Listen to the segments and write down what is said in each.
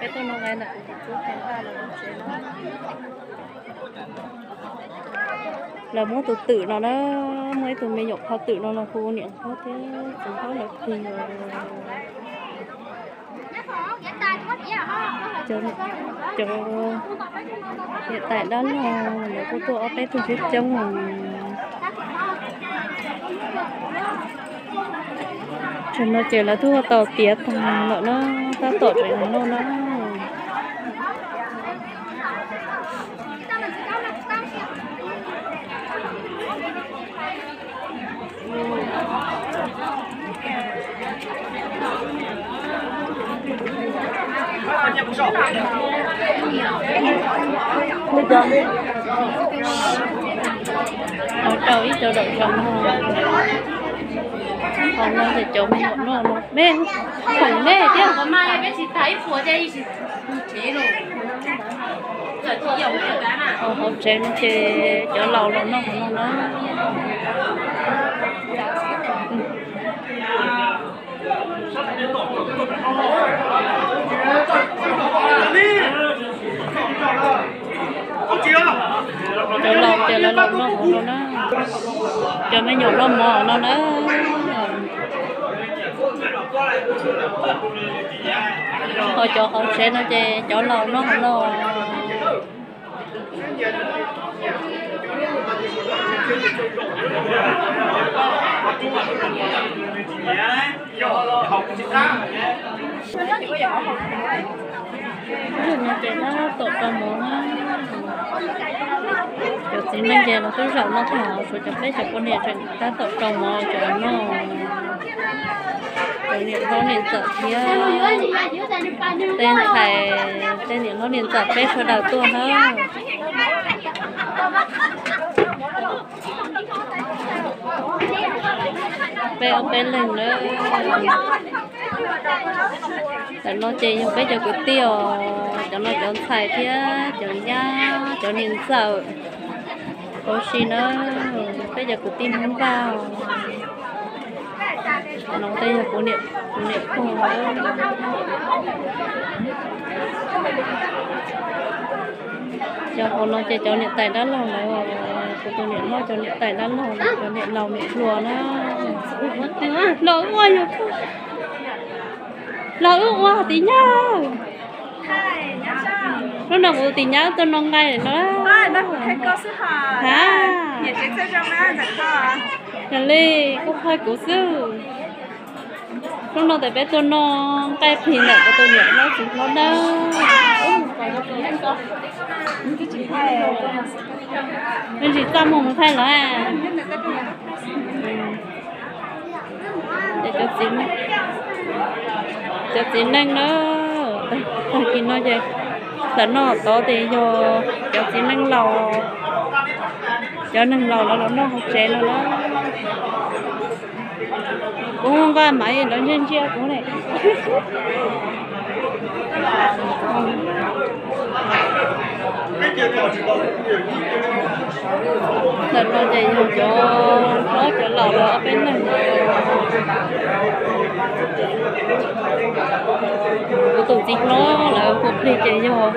Peb tuaj noj nqaij ntawm kuv tus tub Thaib Ntaj lawv tsev no. Lawv muab tus twm no na, muaj ib tug me nyuam qhov twm no los hu niam hlob thiab txiv hlob lawv plig. Cov niam tais dab laug lawv kuj tuaj ob peb tug coob coob os. Tam no ces lawv twb ua tau tiav tag lawm na, tab tom tseem noj na. Ua rau ib co daim zoo no, qhov no ces cov me nyuam noj no, me khoom nej thiab. Hauv tsev no ces cov laus los noj qhov no na. Cov laus ces lawv los noj hauv no na, cov me nyuam noj mov no na. Ho cov hauv tsev no ces cov laus noj hauv no. Zaum no ces tab tom rau mov na. Cov txiv neej ces los twb zaum noj tag, tshuav cov peb cov poj niam tseem tab tom rau mov cov noj. Cov niam hlob niam ntxawm thiab tej ntxhais, tej niam hlob niam ntxawm peb sawv daws tuaj na. Peb ob peb leeg na. Tam no ces yog peb cov kwv tij os, cov no cov ntxhais thiab cov nyab, cov niam ntxawm, ua si na, peb cov kwv tij Hmoob Vaj. No tej yog kuv niam pog. Cov hauv no ces cov niam tais dab laug lawv, kuv tus niam hlob cov niam tais dab laug, cov niam laus niam hluas na. Los wb ua, los wb ua tim nyab. Hnub no kuv tim nyab tuaj noj nqaij no. Ha, yog li kuj qhia kuv xwb. Hnub no ces peb tuaj noj nqaij plig ntawm kuv tus niam hlob txiv hlob nawb. Me ntsis txaj muag mus thaij lawm. Ces cov txiv neej na, tag kis no ces ntawm no tod ces yog cov txiv neej laus, cov neeg laus lawv los noj hauv tsev no na. Kuv nqa mas lawv ntsia ntsia kuv ne. Ntawm no ces yog cov hlob cov laus lawv ob peb leeg. Kuv tus txiv hlob lawv hu plig ces yog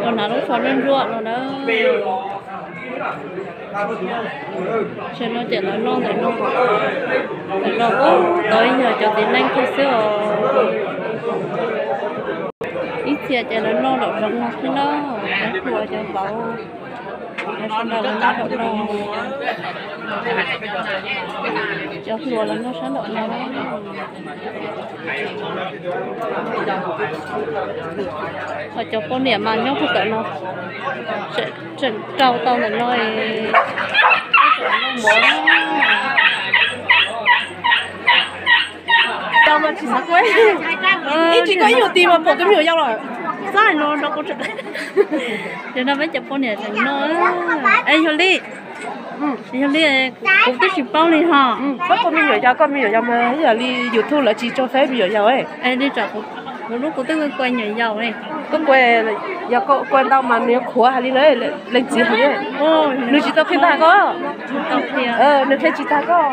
los hnav lub tsho ntsuab ntsuab no na. Tam no ces lawv noj ntawm no, ntawm no kuj tod yog cov txiv neej kiag xwb os. Ib txhia ces lawv noj nraum zoov no xwb na, cov hluas cov vauv, lawv sawv daws lawv noj nraum no. Cov hluas lawv noj sab nraum no. Ho cov poj niam mas nyob puag tom no, tseem rau tau ntawm no. Ib tsis koj ib nyuag ti mas pom tus me nyuam yaus lawm. Txhob hais no rau kuv. Ces no peb cov poj niam tseem noj. Es yog li, yog li kuv twb tsis paub li ho. Koj tus me nyuam yaus, koj me nyuam yaus mas yog li YouTube lawv tsis tso feb me nyuam yaus. Es li tsam kuv lub kuv twb kua nyuam yaus ne. Koj kua, yog koj kua ntau mas nws yuav khuav hais li lawv leej txiv hais li. Nws tsis tau qhia tag koj. Nws qhia tsis tag koj.